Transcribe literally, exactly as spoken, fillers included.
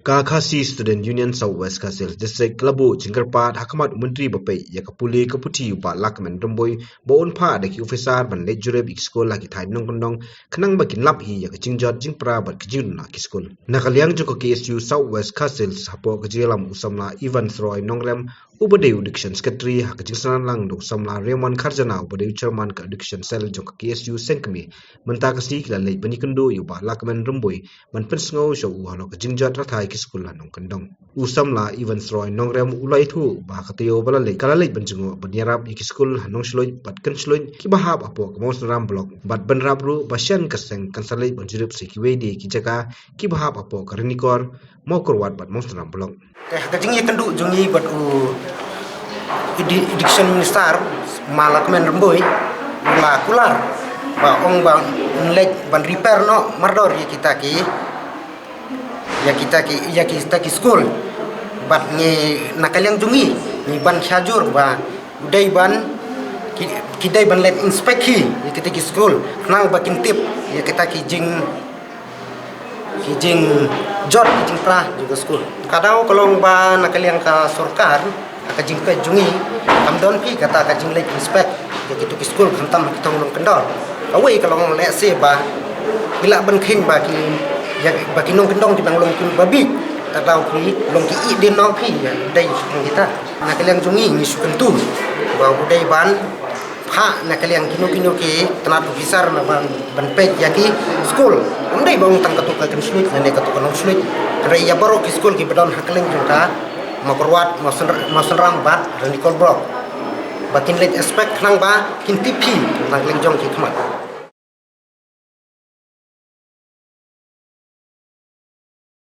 Ka Khasi Student Union South West Khasi Hills District ka la buh jingkyrpad ha khmat u Myntri ba peit ïa ka pule ka puthi u Bah Lahkmen Rymbui ba un phah da ki officer ban leit jurip ïa ki skul ha ki thaiñ nongkyndong khnang ba kin lap hi ïa ka jingjot jingpra bad ka jingduna ki skul. Na ka liang jong ka K S U South West Khasi Hills hapoh ka jingïalam u samla Evans Roy Nongrem uba dei u Education Secretary ha ka jingsngew lang da u samla Raymond Kharjana uba dei u Chairman ka Education Cell jong ka K S U Sengkmie, mynta ka sngi ki la leit ban ïakynduh ïa u Bah Lahkmen Rymbui ban pynsngew sha u halor ka jingjot rathai ki skul ha nongkyndong. U samla Evans Roy Nongrem u la ïathuh ba ha ka taïew ba la leit ka la leit ban jngoh ban ïarap ïa ki skul ha Nongshloi bad Kynshloi kiba hap hapoh ka Mawsynram Block bad bynrap ruh ba shen ka seng kan sa leit ban jurip sha kiwei de ki jaka kiba hap hapoh ka Ranikor, Mawkyrwat bad Mawsynram Block. Te ha ka jingïakynduh jong ngi bad u Edu-, Education Minister, Ma Lahkmen Rymbui, u la kular ba ong ba un leit ban repair noh mardor ïa kita ki, ïa kita ki, ïa kita ki skul. Bad ngi na ka liang jong ngi ngi ban shajur ba u dei ban ki, ki dei ban leit inspect hi ïa kita ki skul khnang ba kin tip ïa kita ki jing ki jingjot ki jingpra jong ka skul. Ka daw ka long ba na ka liang ka sorkar ha ka jingpeit jong ngi kam don phi kata ka jingleit inspect ïa kito ki skul khamtam ha ki thong nongkyndong. Kawei ka long lehse ba ngi lah ban kheiñ ba ki, ïa, ba ki nongkyndong ki dang long ki babi, ka daw phi long ki ïeh dien noh phi ïa dei shuh kita. Na ka liang jong ngi ngi shu kyntu ba u dei ban phah na ka liang kino kino ki tnat officer na ban, ban peit ïa ki skul. Ym dei ba ong tang kato ka Kynshloi ne kato ka Nongshloi, hynrei ïa baroh ki skul kiba don ha kylleng jong ka Mawkyrwat, Mawsynr-, Mawsynram bad Ranikor Block ba kin leit inspect khnang ba kin tip hi na ka liang jong ki khmat.